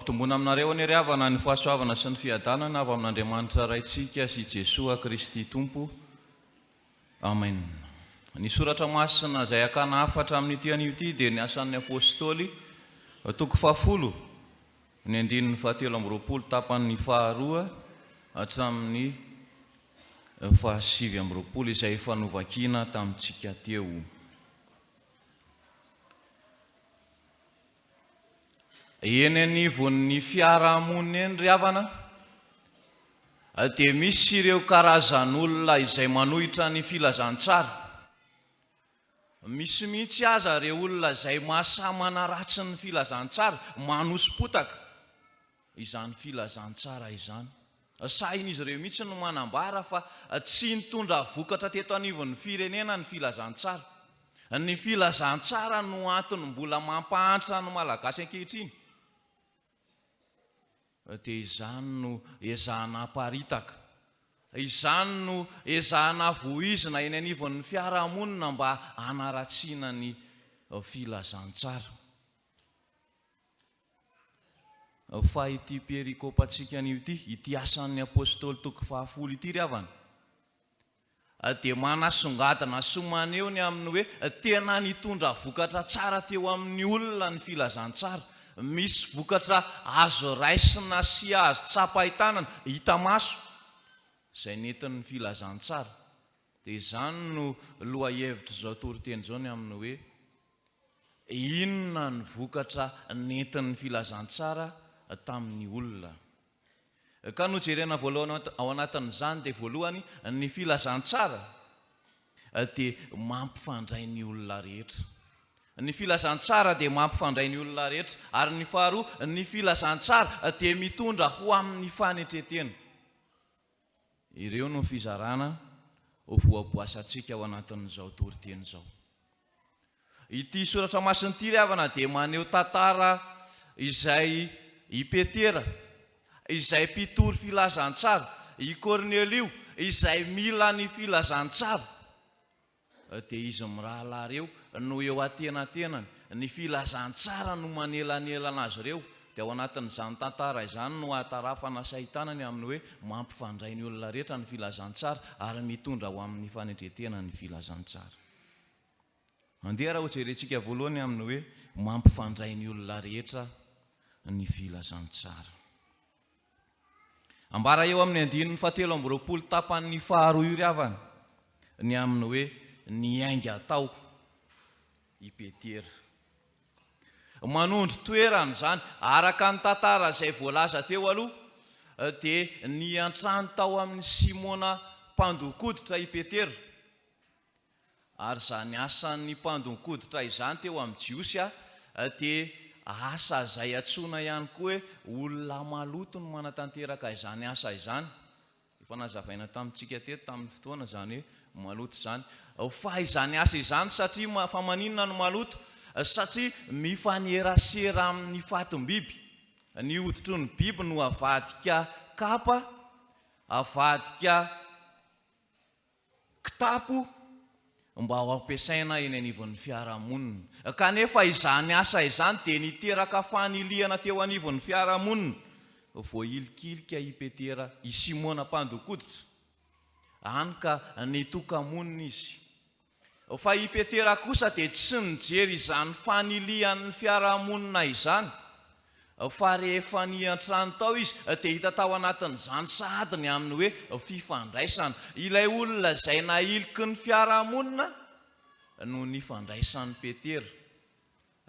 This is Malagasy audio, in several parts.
Ampitomboina aminareo anie ry havana ny fahasoavana sy ny fiadanana avy amin'Andriamanitra Raintsika sy Jesoa Kristy Tompo. Amen. Ny soratra masina izay hakana hafatra amin'ity anio ity dia ny Asan'ny Apostoly, toko fahafolo, ny andininy fahatelo amby roapolo tapany faharoa hatramin'ny fahasivy amby roapolo izay efa novakiana tamintsika teo. Eny anivon'ny fiarahamonina eny ry havana dia misy ireo karazan'olona izay manohitra ny filazantsara. Misy mihitsy aza ireo olona izay mahasahy manaratsy ny filazantsara, manoso-potaka. izany filazantsara izany. Sahin'izy ireo mihitsy no manambara fa tsy nitondra vokatra teto anivon'ny firenena ny filazantsara. Ny filazantsara no antony mbola mampahantra ny Malagasy ankehitriny. Dia izany no ezahana aparitaka. Izany no ezahana voizina eny anivon'ny fiarahamonina mba hanaratsiana ny filazantsara. Fa ity perikopantsika anio ity, ity Asan'ny Apostoly toko fahafolo ity ry havana, dia manasongadina sy maneho ny amin'ny hoe tena nitondra vokatra tsara teo amin'ny olona ny filazantsara. Misy vokatra azo raisina sy azo tsapain-tanana, hita maso, izay nentin'ny filazantsara. Dia izany no lohahevitr'izao toriteny izao ny amin'ny hoe Inona ny vokatra nentin'ny filazantsara tamin'ny olona? Ka nojerena voalohany ao anatin'izany dia voalohany ny filazantsara dia mampifandray ny olona rehetra. Ny filazantsara dia mampifandray ny olona rehetra. Ary ny faharoa, ny filazantsara dia mitondra ho amin'ny fanetren-tena. Ireo no fizarana ho voaboasantsika ao anatin'izao toriteny izao. Ity soratra masina ity ry havana dia maneho tantara izay i Petera, izay mpitory filazantsara, i Kornelio izay mila ny filazantsara. Dia izy mirahalahy ireo no eo antenatenany, ny filazantsara no manelanelana azy ireo, dia ao anatin'izany tantara izany no ahatarafana sy ahitana ny amin'ny hoe mampifandray ny olona rehetra ny filazantsara ary mitondra ho amin'ny fanetren-tena ny filazantsara. Andeha raha hojerentsika voalohany amin'ny hoe mampifandray ny olona rehetra ny filazantsara. Ambara eo amin'ny andininy fahatelo amby roapolo tapany faharoa io ry havana ny amin'ny hoe niainga tao i Petera. Manondro toerana izany. Araka ny tantara izay voalaza teo aloha dia niantrano tao amin'i Simona mpandon-koditra i Petera. Ary izany asan'ny mpandon-koditra izany teo amin'ny Jiosy dia asa izay antsoina ihany koa hoe olona maloto no manatanteraka izany asa izany. Efa nazavaina tamintsika teto tamin'ny fotoana izany hoe maloto izany. Fa izany asa izany satria fa maninona no maloto? Satria mifanerasera amin'ny fatim-biby. Ny hoditry ny biby no avadika kapa, avadika kitapo mba ho ampiasaina eny anivon'ny fiarahamonina. Kanefa izany asa izany dia niteraka fanilihana teo anivon'ny fiarahamonina. Voahilikilika i Petera, i Simona mpandon-koditra, hany ka nitoka-monina izy. Fa i Petera kosa dia tsy nijery izany fanilihan'ny fiarahamonina izany, fa rehefa niantrano tao izy dia hita tao anatin'izany sahady ny amin'ny hoe fifandraisana. Ilay olona izay nahiliky ny fiarahamonina no nifandraisan'i Petera.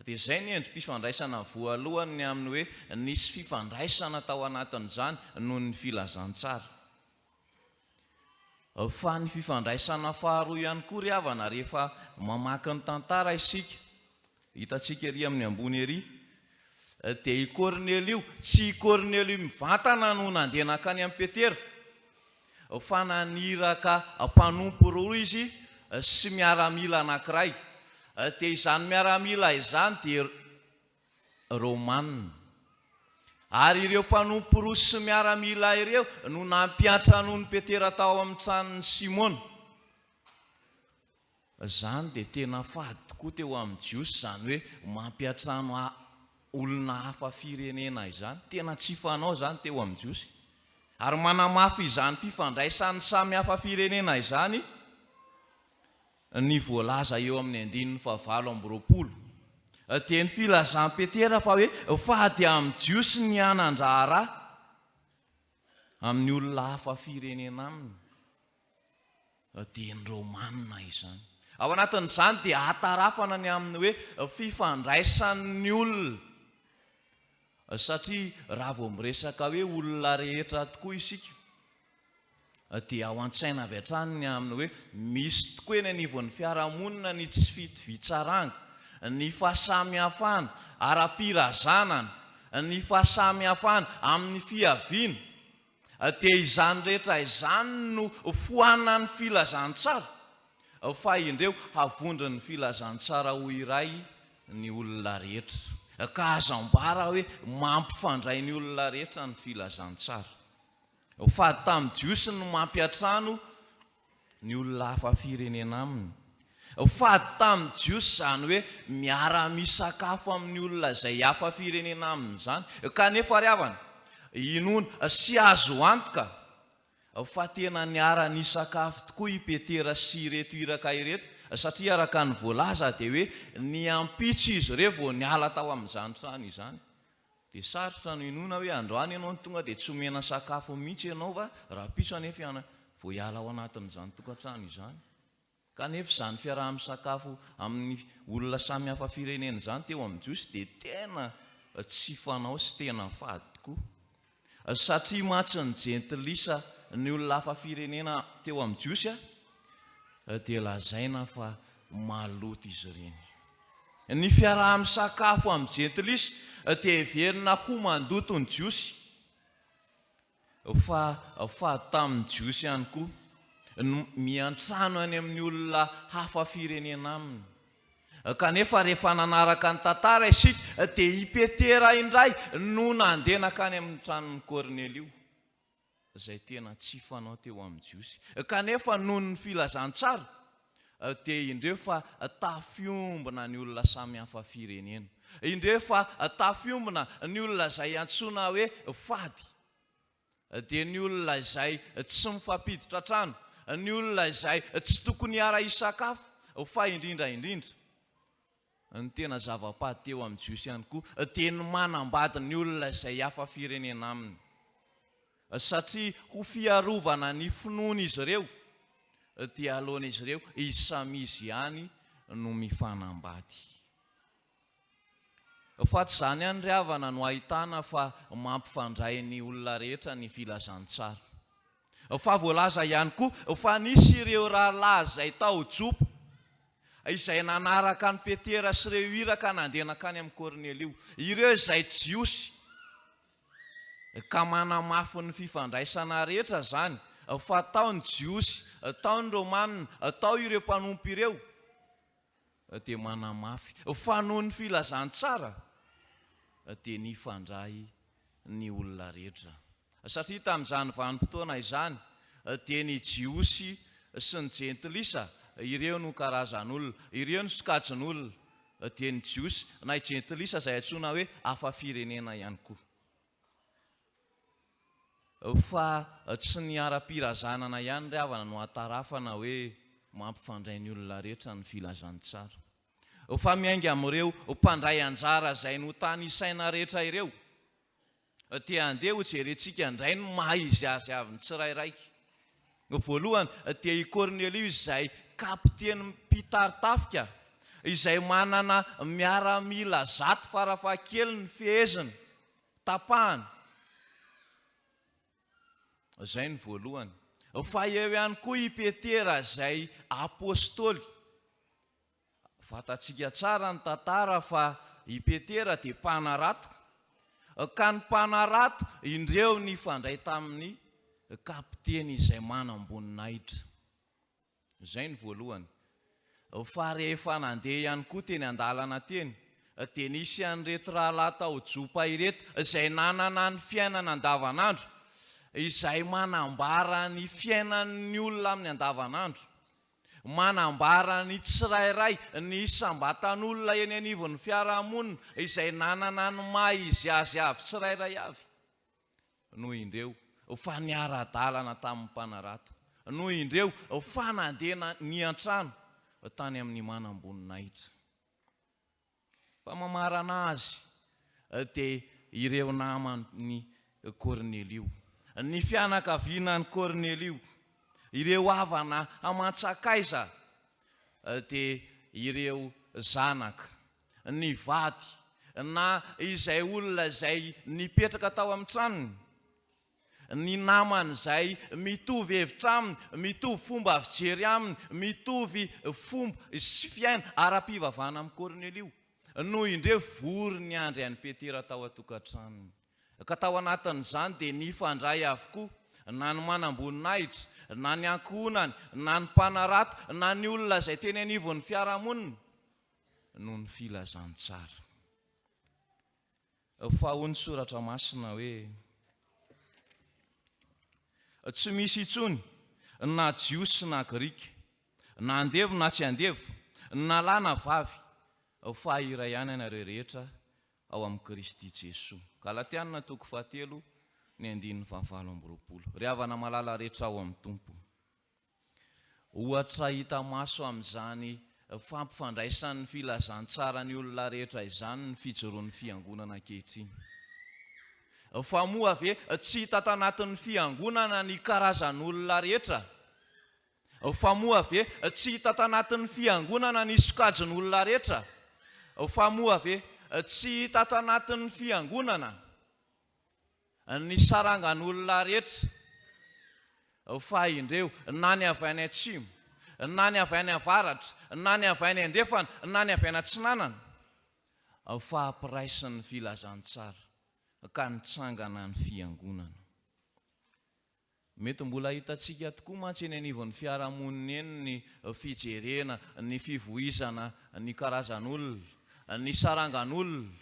Dia izay ny endri-pifandraisana voalohany ny amin'ny hoe nisy fifandraisana tao anatin'izany noho ny filazantsara. Fa ny fifandraisana faharoa ihany koa ry havana rehefa mamaky ny tantara isika, hitantsika ery amin'ny ambony ery, dia i Kornelio, tsy i Kornelio mivantana no nandeha nankany amin'i Petera, fa naniraka mpanompo roa izy sy miaramila anankiray. Dia izany miaramila izany dia Romana. Ary ireo mpanompo roa sy miaramila ireo no nampiantranoan'i Petera tao amin'ny tranon'i Simona. Izany dia tena fady tokoa teo amin'ny Jiosy izany hoe mampiantrano. olona hafa firenena izany. Tena tsy fanao izany teo amin'ny Jiosy. Ary manamafy izany fifandraisan'ny samy hafa firenena izany ny voalaza eo amin'ny andininy fahavalo amby roapolo. Dia ny filazan'i Petera fa hoe fady amin'ny Jiosy ny hanan-draharaha amin'ny olona hafa firenena aminy. Dia ny Romanina izany. Ao anatin'izany dia ahatarafana ny amin'ny hoe fifandraisan'ny olona. Satria raha vao miresaka hoe olona rehetra tokoa isika dia ao an-tsaina avy hatrany ny amin'ny hoe misy tokoa eny anivon'ny fiarahamonina ny tsy fitovian-tsaranga, ny fahasamihafana ara-pirazanana, ny fahasamihafana amin'ny fiaviana. Dia izany rehetra izany no foanan'ny filazantsara, fa indreo havondron'ny filazantsara ho iray ny olona rehetra. Ka azo ambara hoe mampifandray ny olona rehetra ny filazantsara. Fady tamin'ny Jiosy ny mampiantrano ny olona hafa firenena aminy. Fady tamin'ny Jiosy izany hoe miara-misakafo amin'ny olona izay hafa firenena aminy izany. Kanefa ry havana, inoana sy azo antoka fa tena niara-nisakafo tokoa i Petera sy ireto iraka ireto, satria araka ny voalaza dia hoe ny ampitso izy ireo vao niala tao amin'izany trano izany. Dia sarotra no inoana hoe androany ianao no tonga dia tsy omena sakafo mihitsy ianao fa rahampitso anefa ianao vao hiala ao anatin'izany tokantrano izany. Kanefa izany fiaraha-misakafo amin'ny olona samy hafa firenena izany teo amin'ny Jiosy dia tena tsy fanao sy tena fady tokoa. Satria mantsy ny jentilisa, ny olona hafa firenena teo amin'ny Jiosy, dia lazaina fa maloto izy ireny. Ny fiaraha-misakafo amin'ny jentilisa dia heverina ho mandoto ny Jiosy, fa fady tamin'ny Jiosy ihany koa ny miantrano any amin'ny olona hafa firenena aminy. Kanefa rehefa nanaraka ny tantara isika dia i Petera indray no nandeha nankany amin'ny tranon'i Kornelio, izay tena tsy fanao teo amin'ny Jiosy. Kanefa noho ny filazantsara dia indreo fa tafiombona ny olona samy hafa firenena. Indreo fa tafiombona ny olona izay antsoina hoe fady. Dia ny olona izay tsy mifampiditra trano, ny olona izay tsy tokony hiara-hisakafo, fa indrindra indrindra, ny tena zava-pady teo amin'ny Jiosy ihany koa, dia ny manambady ny olona izay hafa firenena aminy. Satria ho fiarovana ny finoan'izy ireo, dia aleon'izy ireo izy samy izy ihany no mifanambady. Fa tsy izany ihany ry havana no ahitana fa mampifandray ny olona rehetra ny filazantsara. Fa voalaza ihany koa fa nisy ireo rahalahy izay tao Jopa izay nanaraka an'i Petera sy ireo iraka nandeha nankany amin'i Kornelio. Ireo izay Jiosy. Ka manamafy ny fifandraisana rehetra izany fa tao ny Jiosy, tao ny Romana, tao ireo mpanompo ireo. dia manamafy fa noho ny filazantsara dia nifandray ny olona rehetra. Satria tamin'izany vanim-potoana izany dia ny Jiosy sy ny Jentilisa, ireo no karazan'olona, ireo no sokajin'olona, dia ny Jiosy na i Jentilisa izay antsoina hoe hafa firenena ihany koa. Fa tsy ny ara-pirazanana ihany ry havana no ahatarafana hoe mampifandray ny olona rehetra ny filazantsara. Fa miainga amin'ireo mpandray anjara izay notanisaina rehetra ireo, dia andeha hojerentsika indray ny maha izy azy avy ny tsirairay. Voalohany dia i Kornelio izay kapiteny mpitari-tafika izay manana miaramila zato farafahakeliny feheziny. Tapahana. Izay no voalohany. Fa eo ihany koa i Petera izay apostoly. Fantatsika tsara ny tantara fa i Petera dia mpanarato. Ka ny mpanarato indreo nifandray tamin'ny kapiteny izay manam-boninahitra. Izay no voalohany. Fa rehefa nandeha ihany koa teny an-dalana teny, dia nisy an'ireto rahalahy tao Jopa ireto izay nanana ny fiainana andavanandro, izay manambara ny fiainan'ny olona amin'ny andavanandro. Manambara ny tsirairay, ny isam-batan'olona eny anivon'ny fiarahamonina izay nanana ny maha izy azy avy tsirairay avy no indreo fa niara-dalana tamin'ny mpanarato, no indreo fa nandeha niantrano tany amin'ny manamboninahitra. Fa mamarana azy dia ireo naman'i Kornelio, ny fianakaviana an'i Kornelio, ireo havana aman-tsakaiza dia ireo zanaka, ny vady na izay olona izay nipetraka tao amin'ny tranony. Ny namany izay mitovy hevitra aminy, mitovy fomba fijery aminy, mitovy fomba sy fiaina ara-pivavahana amin'i Kornelio, no indreo vory niandry an'i Petera tao an-tokantranony. Ka tao anatin'izany dia nifandray avokoa na ny manamboninahitra, na ny ankohonany, na ny mpanarato, na ny olona izay teny anivon'ny fiarahamonina, noho ny filazantsara. Fa hoy ny Soratra Masina hoe, Tsy misy intsony na Jiosy na Grika, na andevo na tsy andevo, na lahy na vavy, fa iray ihany ianareo rehetra ao amin'i Kristy Jesoa. Galatiana toko fahatelo, ny andininy fahavalo amby 20. Ry havana malala rehetra ao amin'ny Tompo. Ohatra hita maso amin'izany fampifandraisan'ny filazantsara ny olona rehetra izany ny fijoroan'ny Fiangonana ankehitriny. Fa moa ve tsy hita tanatin'ny Fiangonana ny karazan'olona rehetra? Fa moa ve tsy hita tanatin'ny Fiangonana ny sokajin'olona rehetra? Fa moa ve tsy hita tanatin'ny Fiangonana Ny sarangan'olona rehetra, fa indreo, na ny avy any atsimo, na ny avy any avaratra, na ny avy any andrefana, na ny avy any atsinanana, fa ampiraisin'ny filazantsara, ka nitsangana ny fiangonana. Mety mbola hitantsika tokoa mantsy eny anivon'ny fiarahamonina eny ny fijerena ny fivoizana ny karazan'olona, ny sarangan'olona.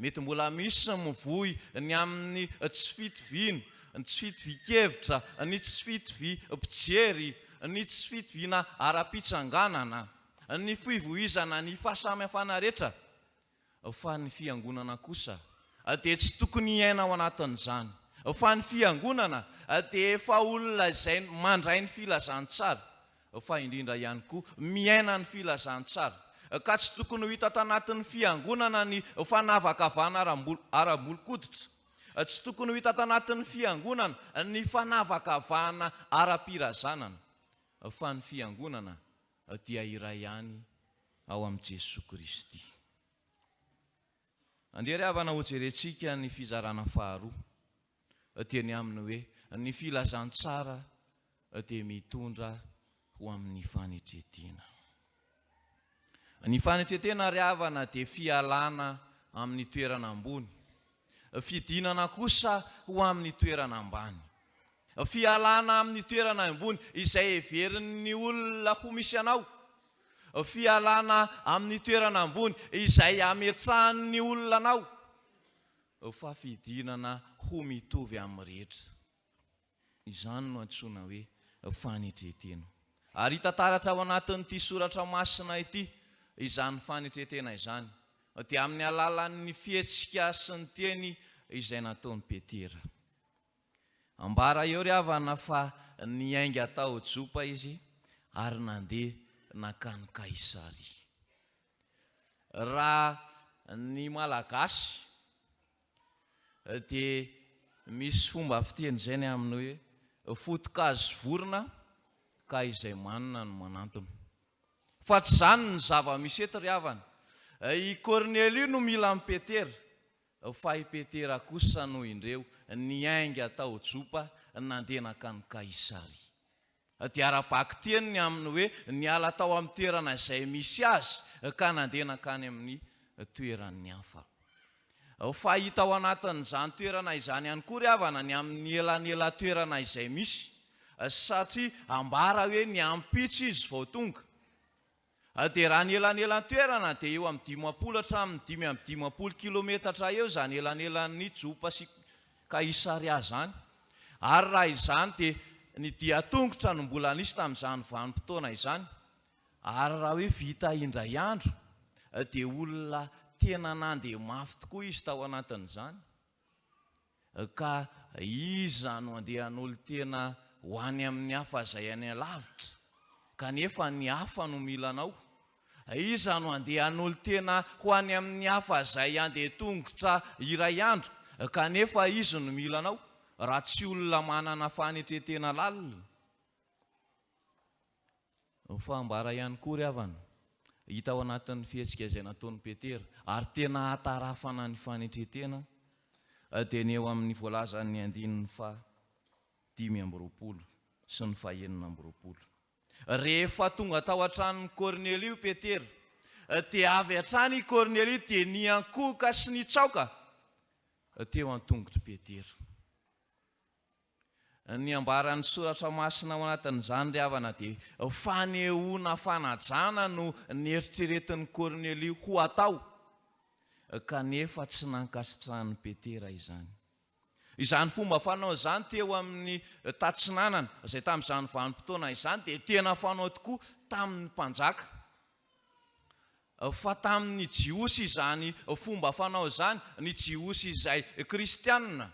Mety mbola misy ny mivoy ny amin'ny tsy fitoviana, ny tsy fitovian-kevitra, ny tsy fitoviam-pijery, ny tsy fitoviana ara-pitsanganana, ny fivoizana ny fahasamihafana rehetra. Fa ny fiangonana kosa dia tsy tokony hiaina ao anatin'izany. Fa ny fiangonana dia efa olona izay mandray ny filazantsara, fa indrindra ihany koa miaina ny filazantsara. Ka tsy tokony ho hita tanatin'ny fiangonana ny fanavakavahana ara-bolon-koditra. Tsy tokony ho hita tanatin'ny fiangonana ny fanavakavahana ara-pirazanana. Fa ny fiangonana dia iray ihany ao amin'i Jesoa Kristy. Andeha ry havana hojerentsika ny fizarana faharoa, dia ny amin'ny hoe ny filazantsara dia mitondra ho amin'ny fanetren-tena. Ny fanetren-tena ry havana dia fialana amin'ny toerana ambony, fidinana kosa ho amin'ny toerana ambany. Fialana amin'ny toerana ambony izay heverin'ny olona ho misy anao. Fialana amin'ny toerana ambony izay ametrahan'ny olona anao. Fa fidinana ho mitovy amin'ny rehetra. Izany no antsoina hoe fanetren-tena. Ary hita taratra ao anatin'ity soratra masina ity izany fanetren-tena izany, dia amin'ny alalan'ny fihetsika sy ny teny izay nataon'i Petera. Ambara eo ry havana fa niainga tao Jopa izy ary nandeha nankany Kaisaria. Raha ny Malagasy dia misy fomba fiteny izay ny amin'ny hoe foto-kazo vorona ka izay manina no manantona. Fa tsy izany ny zava-misy eto ry havana. I Kornelio no mila an'i Petera, fa i Petera kosa no indreo niainga tao Jopa nandeha nankany Kaisaria. Dia ara-bakiteny ny amin'ny hoe niala tao amin'ny toerana izay misy azy ka nandeha nankany amin'ny toeran'ny hafa. Fa hita ao anatin'izany toerana izany ihany koa ry havana ny amin'ny elanelan-toerana izay misy, satria ambara hoe ny ampitso izy vao tonga. Dia raha ny elanelan-toerana dia eo amin'ny 50 hatramin'ny 55 kilometatra eo izany elanelan'ny Jopa sy Kaisaria izany. Ary raha izany dia ny dian-tongotra no mbola nisy tamin'izany vanim-potoana izany. Ary raha hoe vita indray andro dia olona tena nandeha mafy tokoa izy tao anatin'izany. Ka iza no andeha hanolo-tena ho any amin'ny hafa izay any alavitra, kanefa ny hafa no mila anao? Iza no andeha hanolo-tena ho any amin'ny hafa izay handeha tongotra iray andro, kanefa izy no mila anao, raha tsy olona manana fanetren-tena lalina? Fa ambara ihany koa ry havana, hita ao anatin'ny fihetsika izay nataon'i Petera, ary tena ahatarafana ny fanetren-tena, dia ny eo amin'ny voalazan'ny andininy faha 25 sy ny faha 26. Rehefa tonga tao an-tranon'i Kornelio i Petera, dia avy hatrany i Kornelio dia niankohoka sy nitsaoka teo an-tongotr'i Petera. Ny ambaran'ny Soratra Masina ao anatin'izany ry havana dia fanehoana fanajana no neritreretin'i Kornelio ho atao, kanefa tsy nankasitrahan'i Petera izany. Izany fomba fanao izany teo amin'ny Tatsinanana, izay tamin'izany vanim-potoana izany dia tena fanao tokoa tamin'ny mpanjaka. Fa tamin'ny Jiosy izany fomba fanao izany, ny Jiosy izay kristiana,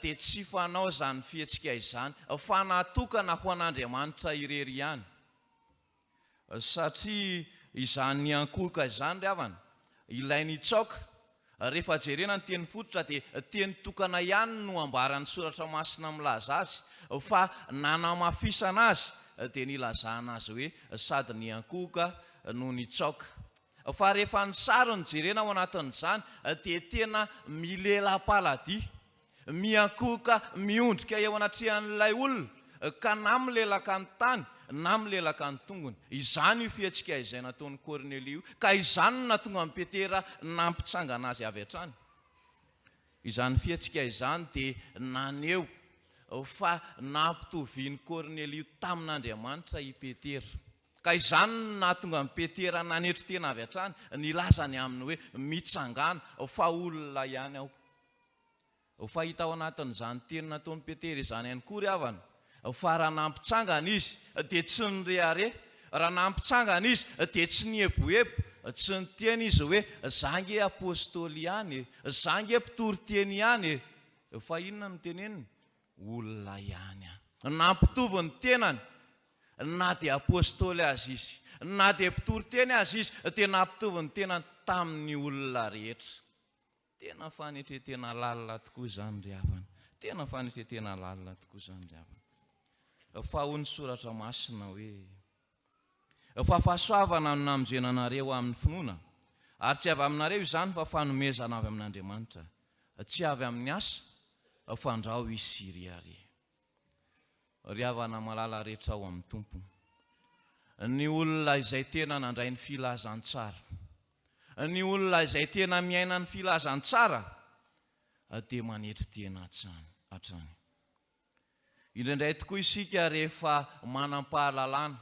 dia tsy fanao izany fihetsika izany fa natokana ho an'Andriamanitra irery ihany. Satria izany niankohoka izany ry havana, ilay nitsaoka, rehefa jerena ny teny fototra dia teny tokana ihany no ambaran'ny soratra masina milaza azy fa nanamafisana azy dia nilazana azy hoe sady niankohoka no nitsaoka. Fa rehefa ny sary no jerena ao anatin'izany dia tena milela-paladia, miankohoka miondrika eo anatrehan'ilay olona ka na milelaka ny tany na milelaka ny tongony. Izany io fihetsika izay nataon'i Kornelio io, ka izany no nahatonga an'i Petera nampitsangana azy avy hatrany. Izany fihetsika izany dia naneho fa nampitovian'i Kornelio tamin'Andriamanitra i Petera. Ka izany no nahatonga an'i Petera nanetry tena avy hatrany, nilaza ny aminy hoe, Mitsangàna, fa olona ihany aho. Fa hita ao anatin'izany teny nataon'i Petera izany ihany koa, ry havana, fa raha nampitsangana izy, dia tsy nirehareha, raha nampitsangana izy, dia tsy nieboebo, tsy niteny izy hoe, Za ange apostoly ihany e, za ange mpitory teny ihany e. Fa inona no teneniny? Olona ihany aho. Nampitovy ny tenany na dia apostoly aza izy, na dia mpitory teny aza izy, dia nampitovy ny tenany tamin'ny olona rehetra. Tena fanetren-tena lalina tokoa izany ry havana. Tena fanetren-tena lalina tokoa izany ry havana. Fa hoy ny soratra masina hoe, Fa fahasoavana no namonjena anareo amin'ny finoana, ary tsy avy aminareo izany fa fanomezana avy amin'Andriamanitra, tsy avy amin'ny asa, fandrao hisy hiriaria. Ry havana malala rehetra ao amin'ny Tompo, ny olona izay tena nandray ny filazantsara, ny olona izay tena miaina ny filazantsara dia manetry tena hatrany. Indraindray tokoa isika rehefa manam-pahalalana,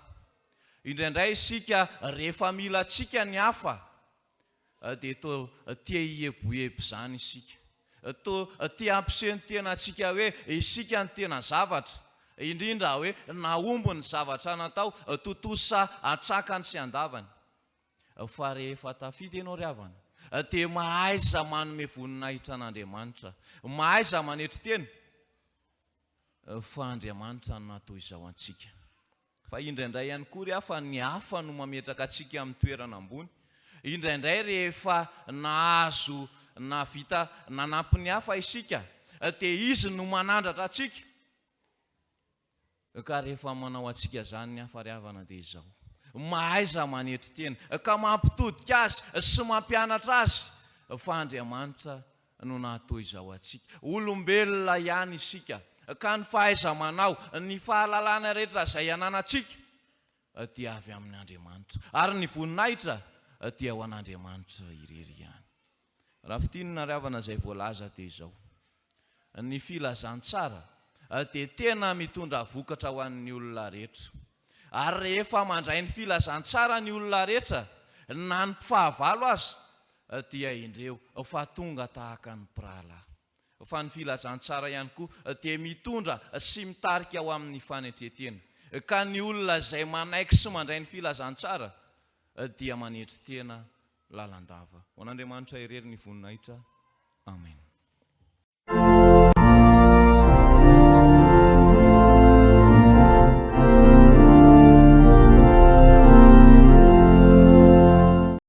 indraindray isika rehefa mila antsika ny hafa dia toa te hieboebo izany isika. Toa te hampiseho ny tenantsika hoe isika no tena zavatra, indrindra hoe nahomby ny zavatra natao, tontosa an-tsakany sy an-davany. Fa rehefa tafita ianao ry havana, dia mahaiza manome voninahitra an'Andriamanitra, mahaiza manetry tena, fa Andriamanitra no naha toy izao antsika. Fa indraindray ihany koa ry hafa ny hafa no mametraka antsika amin'ny toerana ambony. Indraindray rehefa nahazo nahavita nanampy ny hafa isika dia izy no manandratra antsika. Ka rehefa manao antsika izany ny hafa ry havana dia izao. Mahaiza manetry tena ka mampitodika azy sy mampianatra azy fa Andriamanitra no nahatoy izao antsika. Olombelona ihany isika, ka ny fahaiza-manao, ny fahalalana rehetra izay ananantsika dia avy amin' Andriamanitra, ary ny voninahitra dia ho an'Andriamanitra irery ihany. Raha fintinina ry havana izay voalaza dia izao, ny filazantsara dia tena mitondra vokatra ho an'ny olona rehetra. Ary rehefa mandray ny filazantsara ny olona rehetra, na ny mpifahavalo aza, dia indreo fa tonga tahaka ny mpirahalahy. Fa ny filazantsara ihany koa dia mitondra sy mitarika ho amin'ny fanetren-tena. Ka ny olona izay manaiky sy mandray ny filazantsara dia manetry tena lalandava. Ho an'Andriamanitra irery ny voninahitra. Amen.